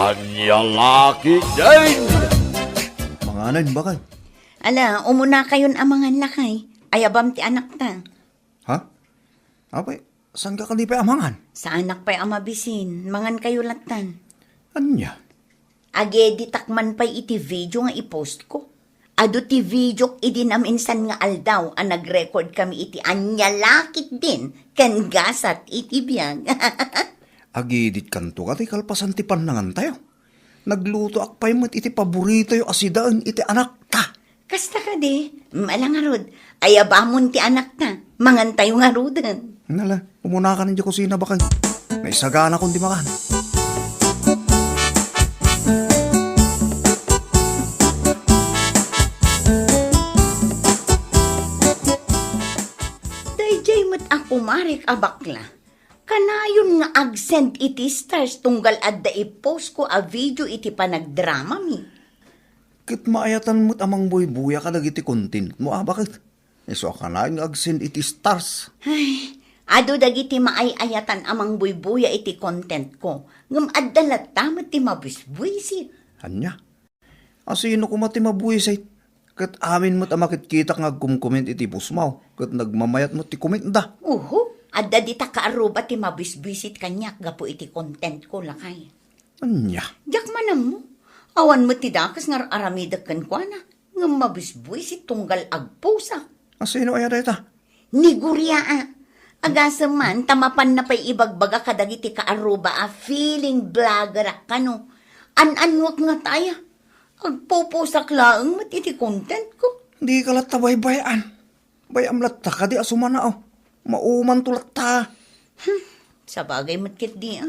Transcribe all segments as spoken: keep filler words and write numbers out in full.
Ania la ketdin? Manganen, bakay. Ala, umuna kayon a mangan, lakay. Ayabam ti anakta. Ha? Apay, saan ka kadi pay a mangan? Saanak pay a mabisin. Mangan kayo lattan. Ania? Ageditak man pay iti video nga i-post ko. Adu ti videok idi naminsan nga aldaw a nag-record kami iti ania la ketdin ken gasat iti biag. Ageditkanto kadi kalpasan ti pannangantayo. Naglutoak pay met iti paboritoyo a sidaen iti anakta. Kasta kadi, ala ngarud, ayabamon ti anakta, mangantayo ngaruden. Nala, umunaka iti kusina, bakay. Naisaganakon ti makan. Daydiay met a kumarek a bakla. Kanayon nga ag-send iti stars tunggal adda i-post ko a video iti panagdramami. Ket maayatan met a mangbuybuya kadagiti content mo, a, bakit? Isu a kanayon nga ag-send iti stars. Ay, adu dagiti maay-ayatan a mangbuybuya iti content ko, ngem adda latta met ti mabisbuisit. Ania? Asino koma ti mabuisit? Ket amin met a makitkitak nga agkumkomment iti postmo, ket nagmamayat met ti commentda. Uhu, adda dita kaarruba ti mabisbuisit kaniak gapu iti content ko, lakay. Ania? Diak manammo. Awan met ti dakes nga ar-aramidek kenkuana, ngem mabisbuisit tunggal agposak. Asino aya dayta? Ni Guria, a. Agasem man, ta mapanna pay ibagbaga kadagiti kaarruba a feeling blogger a kano. An-annuak ngata aya. Agpupusak laeng met iti content ko. Dika latta baybay-an. Bay-am latta kadi a sumanao. Maumanto latta. Hmm, sabagay met ketdi, a.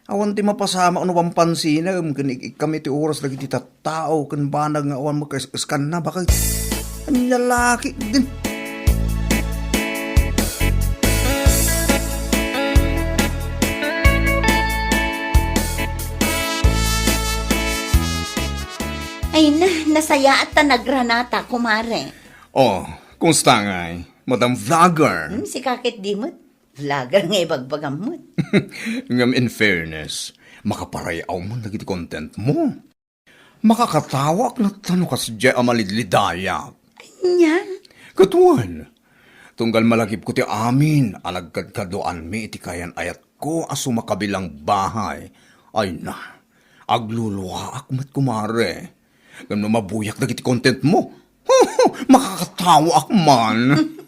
Awan ti mapasamak no pampansinem ken ik-ikkam iti oras dagiti tattao ken banag nga awan makaes-eskanna, bakit? Ania la ketdin? Ay na, nasayaat ta nagranata, kumare. Oh, kumusta ngay, Madam Vlogger? Hmm, sika ketdi met. Vlogger nga ibagbagam met. Ngem in fairness, makaparay-aw man dagiti content mo. Makakatawaak latta no kasdiay a malidlidayak. Ania? Ket wen, tunggal malagipko ti amin a nagkadkaduaanmi iti kayan-ayatko a sumakabilang bahay. Ay na, agluluaak met, kumare. Ngem no mabuyak dagiti content mo, makakatawaak man.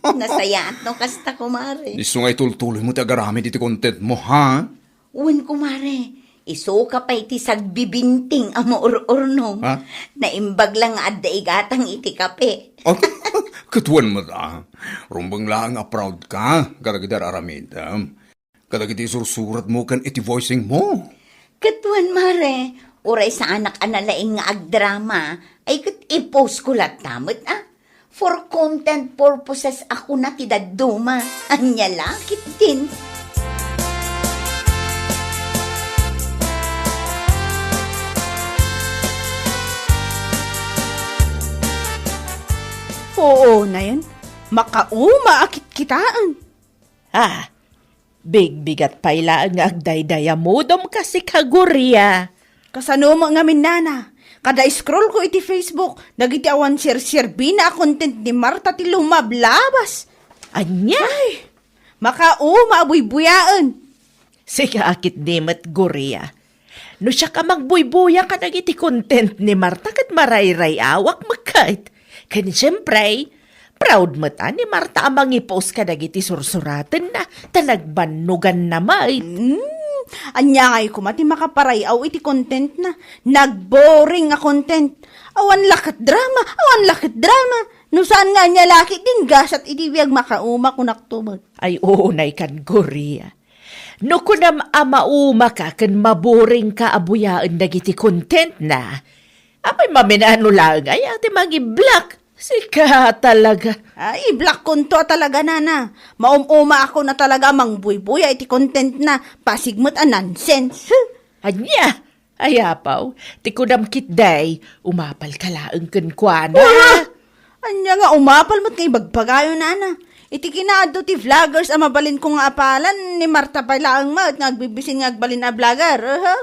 Nasayaat no kasta, kumare. Isu nga itultuloy mo ti agaramid iti content mo, ha? Wen, kumare, isuka pay ti sagbibinting a maur-urnom. Ha? Naimbag la nga adda igatang iti kape. Oh, ket wen met, a. Rumbeng laeng a proud ka kadagiti ar-aramidem. Kadagiti sursurat mo ken iti voicing mo. Ket wen, mare, uray saanak a nalaing nga agdrama, ay ket i-post ko latta met, a. For content purposes a kuna ti dadduma. Ania la ketdin? Oo, nayen. Makauma a kitkitaen. Ah, bigbigat pay laeng nga agdaydayamudom ka, sika, Guria. Kasano met ngamin, nana? Kada scroll ko iti Facebook, dagiti awan serserbina a content ni Marta ti lumablabas. Ania? Ay, makauma a buybuyaen. Sika a ketdi met, Guria. No siak a magbuybuya kadagiti content ni Marta ket marayray-awak met ket. Ken siempre, proud met a ni Marta a mangi-post kadagiti sursuratenna ta nagbannoganna met. Mm, ania ngay koma ti makaparay-aw iti contentna? Nagboring a content. Awan la ket drama, awan la ket drama. No saan nga ania la ketdin gasat iti biag, makauma, kunakto met. Ay, unay kan, Guria. No kunam a maumaka ken maboringka a buyaen dagiti contentna, apay, maminano laeng aya ti mangi-block? Sika talaga. Ay, i-blockkonto a talaga, nana. Maum-umaakon a talaga a mangbuybuya iti contentna. Pasig met a nonsense. Huh! Ania? Ay, apaw, ti kunam ketdi, umapalka laeng kenkuana. Ah! Ania nga umapal met nga ibagbagayo, nana? Iti kinaadu ti vloggers a mabalinko nga apalan, ni Marta pay laeng met nga agbibisin nga agbalin a vlogger. Aha.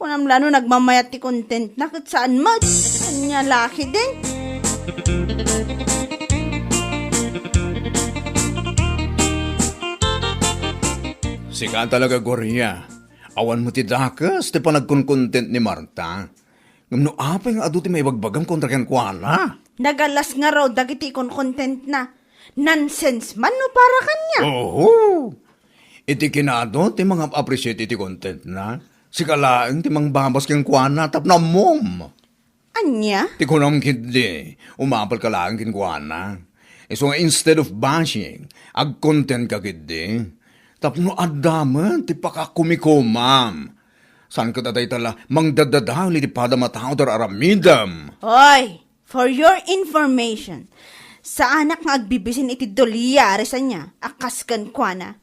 Kunam la no nagmamayat ti content na ket saan met. Ania la ketdin? Sika talaga, Gloria. Awan met ti dakes ti panagkonkontent ni Marta. Ngem no apay nga adu ti maibagbagam kontra kenkuana? Nagalas ngarud dagiti ikonkontentna. Nonsense man no para kaniak. Oho! Iti kinaadu ti mangap-appreciate iti contentna, sika laeng ti mangbabas kenkuana tapno ammom. Ania? Ti kunam ketdi, umapalka laeng kenkuana. Isu nga instead of bashing, agkontentka ketdi. Tapno adda met ti pakakumikomam. Saan ket a dayta la mangdaddadael iti padam a tao ti ar-aramidem. Hoy! For your information, saanak nga agbibisin iti dolyares ania a kas kenkuana.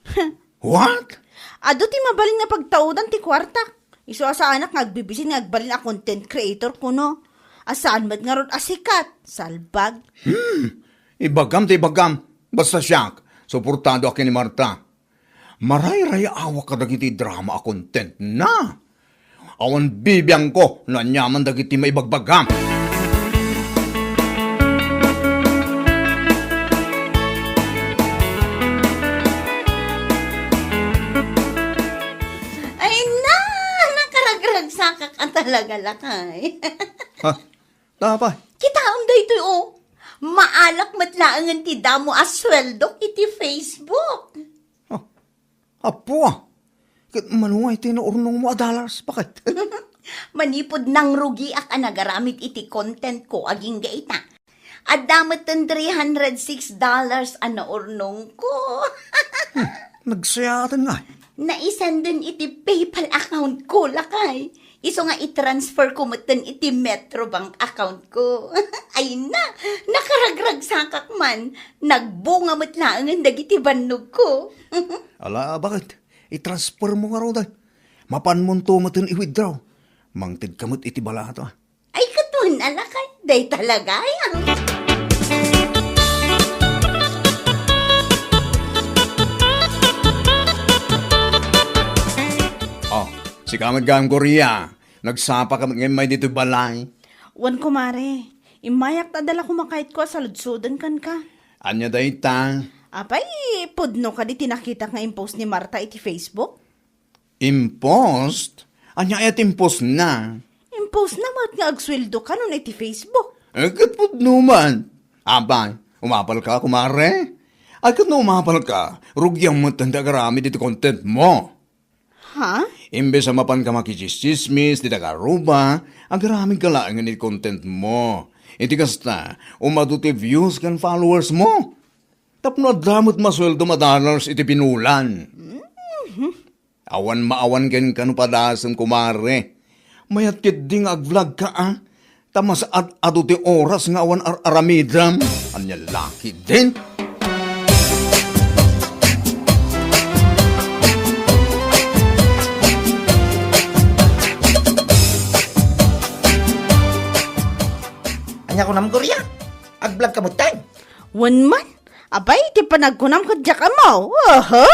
What? Adu ti mabalin nga pagtaudan ti kuartak. Isu a saanak nga agbibisin nga agbalin a content creator kuno. A saan met ngarud a sikat, salbag. Hmm. Ibagam ti ibagam. Basta siak, suportado a ken ni Marta. Marayrayaawak kadagiti drama a contentna. Awan bibiangko no aniaman dagiti maibagbagam. Ay na! Nakaragragsakak a talaga, lakay. Ha? Apay? Kitaem daytoy, o. Maalak met laengen ti damo a sueldok iti Facebook. Oh, Apo, ah. Ket mano nga iti naurnongmo a dollars, baket? Manipud nangrugiak a nagaramid iti content ko agingga ita. Adda metten three hundred six dollars a naurnong ko. Hmm, nagsayaaten nga. Naisenden iti PayPal account ko, lakay. Isu nga i-transfer ko metten iti Metrobank account ko. Ay na, nakaragragsakak man. Nagbunga met laengen dagiti bannogko. Ala, baket? I-transfer mo ngaruden. Mapanmonto metten i-withdraw. Mangtedka met iti balato, ah. Ay, ket wen a lakay, dayta la gayam, ah. Oh, sika met gayam, Gloria. Nagsapaka met ngay ditoy balay? Wen, kumare. Immayak ta adda la kumakayatko a saludsoden kenka. Ania dayta? Apay, pudno kadi ti nakitak nga impost ni Marta iti Facebook? Impost? Ania aya ti impostna? Impostna met nga agsueldoka no iti Facebook. Eh, ket pudno man. Apay, umapalka, kumare? Ay, ket no umapalka, rugiam metten ti agaramid iti contentmo. Ha? Imbes a mapanka makitsismis ti taga-Aruba, agaramidka laengen iti contentmo. Iti kasta, umadu ti views ken followersmo. Tapno adda met masueldom a dollars iti pinulan. Mhm. Awan maawan kenka no padasem, kumare. Mayat ketdi nga ag-vlog ka, a? Ta masaad-adu ti oras nga awan ar-aramidem. Ania la ketdin? Ania kunam, Gloria? Ag-vlog ka metten? Wen man. Apay, ti panagkunam ket diak ammo. Oho!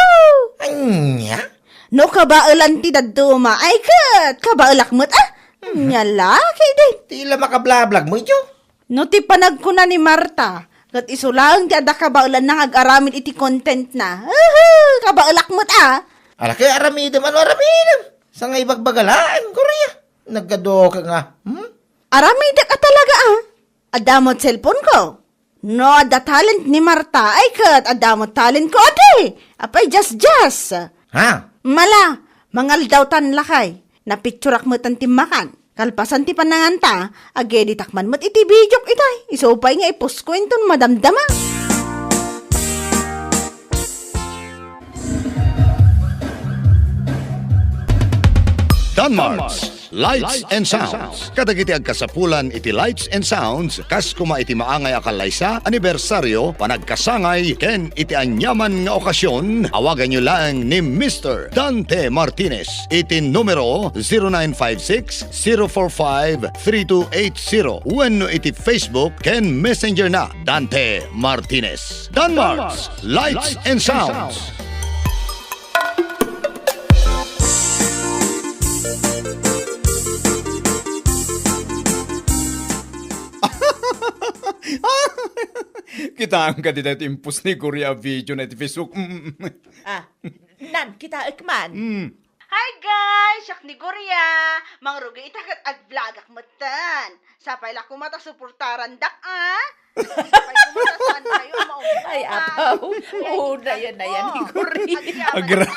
Ania? No kabaelan ti dadduma, ay ket kabaelak met, a? Mhm. Ania la ketdin? Ti la makablablag mo idiay. No ti panagkuna ni Marta, ket isu laeng ti adda kabaelanna nga ag-aramid iti contentna. Oho! Kabaelak met, a? Ala, ket aramidem, ano aramidem? Sa nga ibagbaga laeng, Gloria. Naggaduka nga. Hmm? Aramidek a talaga, a? Adda met cellphone ko. No adda talent ni Marta, ay ket adda met talent ko, adi. Apay, just, just. Ha? Mala, mangaldawtan lakay. Napicturak metten ti makan. Kalpasan ti pananganta, ag-editak man met iti videok itay. Isu pay nga i-post ko inton madamdama. Danmarts, Lights and Sounds. Kadagiti agkasapulan iti Lights and Sounds, kas koma iti maangay a kallaysa, anibersaryo, panagkasangay, ken iti aniaman nga okasyon, awaganyo laeng ni Mister Dante Martinez iti numero zero nine five six, zero four five, three two eight zero wenno iti Facebook ken Messenger na, Dante Martinez. Danmarts, Lights and Sounds. Kitaem kadi daytoy impost ni Gloria a video na iti Facebook. Mm. Ah, nan, kitaek man. Mm. Hi guys! Siak ni Gloria! Mangrugi ita ket ag-vlogak metten. Sapay la koma ta suportarandak, ah? Sapay koma ta saan kayo maungkay. Ay, apaw. Oo, nayan, nayan ni Gloria. Agra-,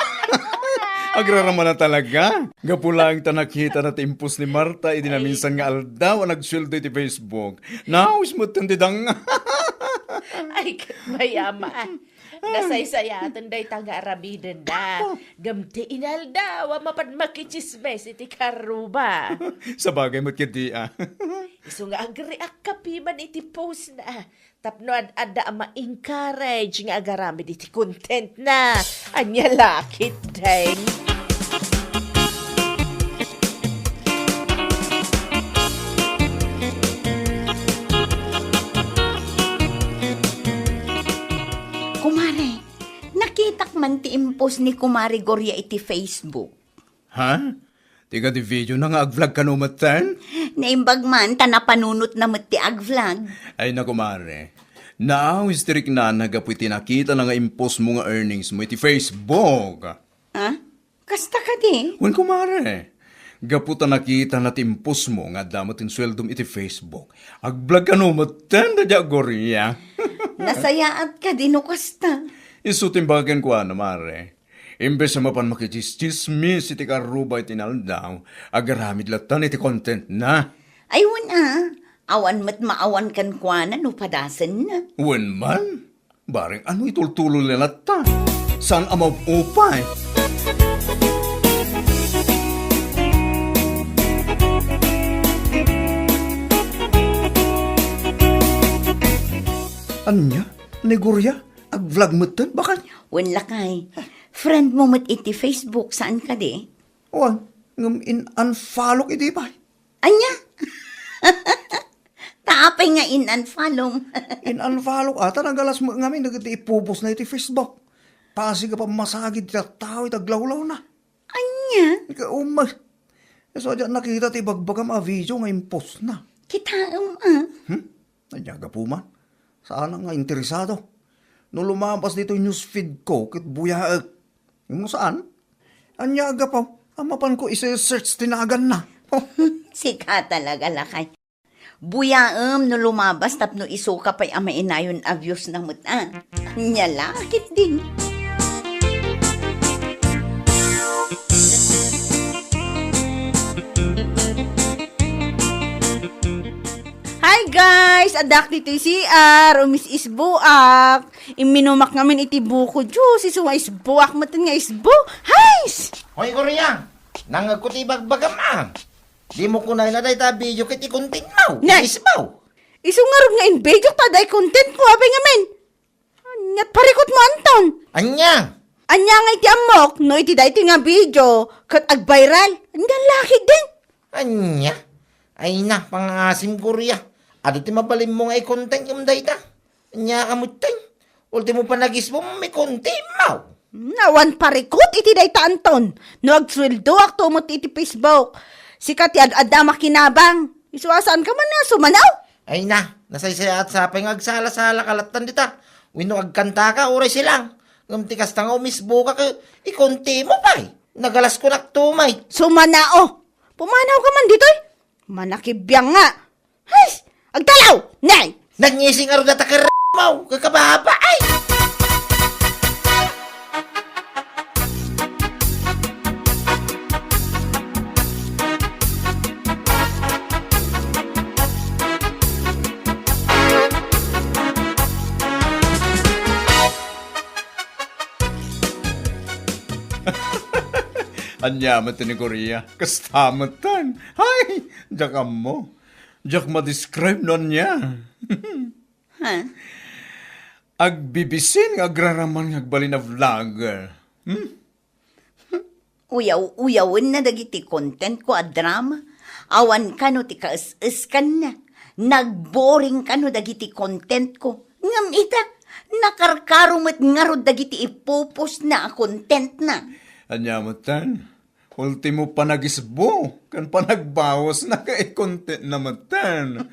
agraraman na talaga. Gapu laeng ta nakita na ti impost ni Marta idi naminsan nga aldaw a nagsueldo iti Facebook. Naawis metten ti dang. Ay, ket mayama. Nasaysayaten dayta nga aramidenda. Ngem ti inaldaw a mapan makitsismes iti karruba. Sabagay met ketdi, ah. Isu nga agreact ka piman iti post na. Tapno ad-adda a ma-encourage nga agaramid iti content na. Ania la ketdin. Kumare, nakitak man ti impost ni Kumare Gloria iti Facebook. Ha? Ti kadi video na nga ag-vlog kano metten? Naimbag man ta napanunot na met ti ag-vlog. Ay na, kumare. Naawis ti riknana gapu iti nakita na nga impost mo nga earnings mo iti Facebook. Ah? Kasta kadi? Wen, kumare. Gapu ta nakita na ti impost mo nga adda met ti sueldom iti Facebook. Ag-vlog kano metten, da dia Gloria. Nasayaat kadi no kasta. Isu ti imbaga kenkuana, mare. Imbes a mapan makitsismis iti karruba iti inaldaw, agaramid latta iti content na. Ay, wen a, awan met maawan kenkuana no padasenna. Wen man, bareng ano itultuloy na latta. Saan a maupay? Ania? Ni Gloria? Ag-vlog metten, baket? Wen lakay. Friend mo met iti Facebook, saan kadi? Wen, ngem in-unfollow idi pay. Ania? Ta apay nga in-unfollow? In-unfollow, ata nagalas met ngamin dagiti ipopost na iti Facebook. Pasig a pammasagid ti tattao iti aglawlawna. Ania? Ika umay. Isu a diak nakita ti ibagbagam a video nga impost na. Kitaem, ah. Hmm? Ania gapu man? Saan nga interesado? No lumabas ditoy newsfeed ko, ket buyaek. Ngem saan? Ania gapu? A mapanko ise-search ti naganna. Sika talaga, lakay. Buyaem no lumabas tapno isuka pay a mainayon a views na met, ah. Ania la ketdin. Hi guys! Addak ditoy C R, umis-isboak. Imminumak ngamin iti buko juice, isu nga isboak metten nga isbo. Hays! Hoy, Gloria! Nangngegko ti ibagbagam, ah. Dimo kunayna dayta a video ket i-content mo. Ne. Isbaw. Isu ngarud nga in-video ta day content ko, apay ngamin. Ania't parikut mo, Anton? Ania? Ania nga iti ammok, no iti daytoy nga video, ket ag-viral? Ania la ketdin? Ania? Ay na, pangaasim, Gloria. Adu ti mabalinmo nga i-content ngem dayta. Ania ka metten? Ultimo panagisbom, mi-content mo. Hmm, awan parikut iti dayta, Anton. No agsueldoak to met iti Facebook, sika ti ad-adda a makinabang. Isu a saanka man a sumanaw? Ay na, nasaysayaat sapay nga agsala-salaka lattan dita. Wenno agkantaka, uray silang. Ngem ti kasta nga umisboka ket i-content mo pay. Nagalas kunak to, may. Sumanao. Pumanawka man ditoy. Manakibiang nga. Hays! Agdalaw! Nay! Nagngisi ngarud data ket mo, kakababa, ay! Ania met ni Gloria? Kasta metten. Hay! Diak ammo. Diak ma-describe no ania. Ha? Agbibisin nga agraraman nga agbalin a vlogger. Hmm? Uyaw-uyawenna dagiti content ko a drama. Awan kano ti kaes-eskanna. Nagboring kano dagiti content ko. Ngem ita, nakarkaro met ngarud dagiti ipopost na a content na. Ania metten? Ultimo panagisbo ken panagbawos na ket i-content na metten.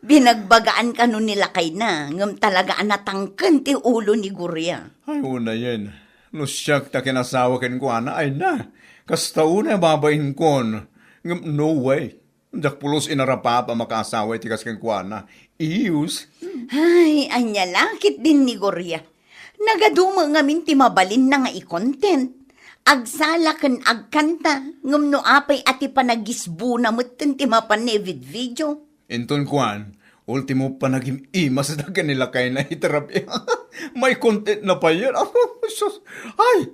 Binagbagaan kano ni lakayna, ngem talaga a natangken ti ulo ni Gloria. Ay, unayen. No siak ta kinasawa kenkuana, ay na, kasta unay a babainkon. Ngem no way. Diak pulos inarapap a makaasawa iti kas kenkuana. Iyus. Ay, ania la ketdin ni Gloria. Nagadu met ngamin ti mabalinna nga i-content. Agsala ken agkanta, ngem no apay a ti panagisbona metten ti mapan ni video. Inton kuan, ultimo panagim-imasda ken ni lakayna iti rabii. May content na payen. Apo, sus. Ay,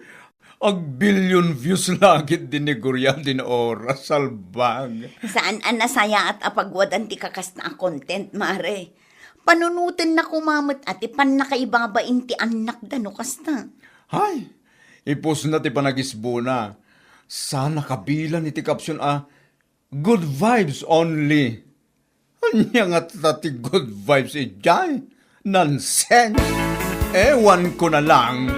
agbillion views la ketdin ni Gloria din oras, salbag. Saan a nasayaat a pagwadan ti kakasta a content, Mare. Panunotenna koma met a ti pannakaibabain ti annakda no kasta. Hay, ipusna ti panagisbona. Sana kabilan iti caption a, "Good vibes only." Ania ngata ti good vibes idiay? Nonsense! Ewan ko na lang.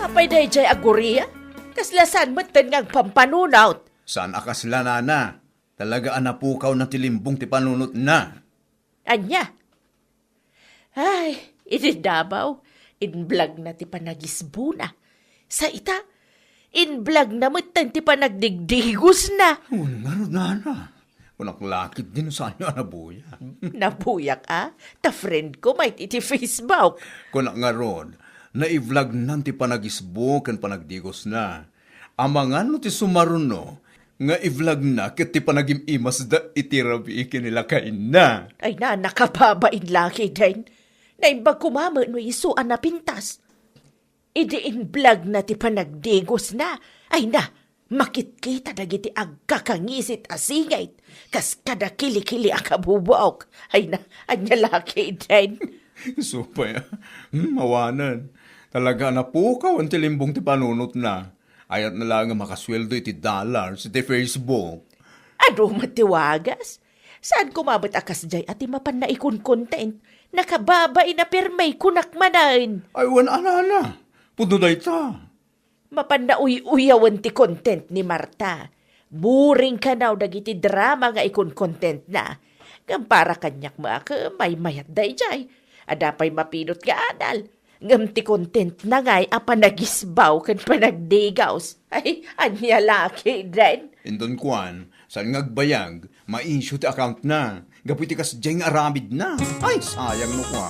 Apay daydiay a Gloria? Kasla saan metten nga agpampanunot? Saan a kasla, nana. Talaga a napukawna ti limbong ti panunotna. Ania? Ay, idi Davao, inblagna ti panagisbona. Sa ita, inblagna metten ti panagdigdigosna. Wen ngarud, nana. Kunak la ketdin no saanyo a nabuya. Nabuyak a? Ta friend ko met iti Facebook. Kunak ngarud, naiblagnan ti panagisbo ken panagdigosna. Amangan no ti sumaruno nga iblagna ket ti panagim-imasda iti rabii ken ni lakayna. Ay na, nakababain la ketdin. Naimbag koma met no isu a napintas. Idi inblagna ti panagdigosna, ay na, makitkita dagiti agkakangisit a singit, kas kada kilikili a kabubuok. Ay na, ania la ketdin? Supay, ah. Hmm, awanen. Talaga a napukawan ti limbong ti panunotna. Ayatna laeng a makasueldo iti dollars iti Facebook. Adu met ti wagas. Saan koma met a kasdiay a ti mapan naikonkontent? Nakababain a permi kunak manen. Ay, wen a, nana. Pudno dayta. Mapan nauy-uyawen ti content ni Marta. Boring kanaw dagiti drama nga ikonkontentna. Ngem para kaniak met a ket maymayat daydiay. Adda pay mapinot nga adal. Ngem ti contentna ngay a panagisbaw ken panagdigos. Ay, ania la ketdin? Inton kuan, saan nga agbayag, ma-issue ti accountna. Gapu iti kasdiay nga aramidna. Ay, sayang no kua.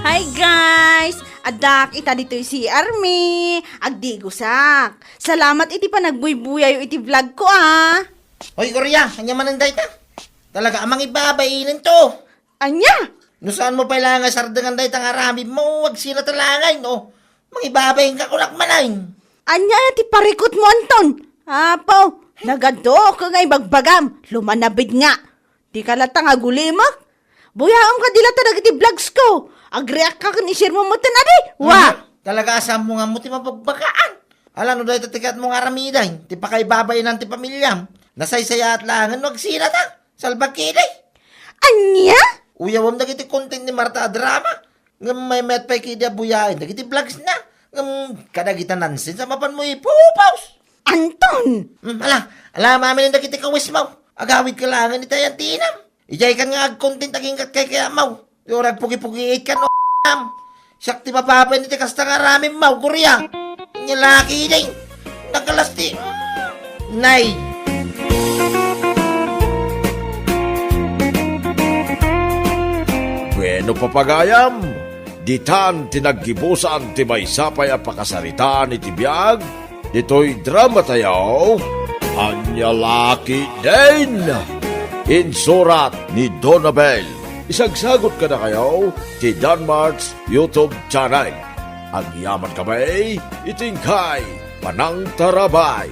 Hi, guys! Addak ita ditoy C R mi. Agdigosak. Salamat iti panagbuybuyayo iti vlog ko, ah. Hoy, Gloria, ania manen dayta? Talaga a mangibabainenka. Ania? No saanmo pay la nga sardengan dayta nga aramidmo, agsina ta la ngay, no? Mangibabainka kunak manen. Ania ti parikutmo, Anton? Apo, nagadu ka nga ibagbagam. Lumanabid nga. Dika latta nga agulimek? Buyaem kadi latta dagiti vlogs ko. Agreact ka ken i-share mo metten, adi? Wa! Mhm. Talaga a sammonganmo ti mabagbagaan. Ala, no dayta ti kayatmo nga aramiden, ti pakaibabainan ti pamiliam. Nasaysayaat laengen no agsina ta. Salbag ketdi. Ania? Uyawem dagiti content ni Marta a drama. Ngem maymayat pay ketdi a buyaen dagiti vlogsna. Ngem kadagita nonsense a mapanmo ipu-post. Anton! Hmm, ala, ala, maminen dagiti kawismo. Agawidka laengen iti ayantinam. Idiaykan nga agcontent agingga't kaykayatmo. Ti uray agpugipugiitkan, o am. Siak ti mapapain iti kasta nga aramidmo, Gloria. Nia la ketdin. Nakalas ti, mm, nay. Bueno, papagayam, ditan ti naggibusan ti maysa pay a pakasaritaan iti biag ditoy dramatayo, Ania la ketdin! Insurat ni Donabel. Isagsagut kadakayo ti Danmart's YouTube channel. Agyamankami iti inkay panangtarabay.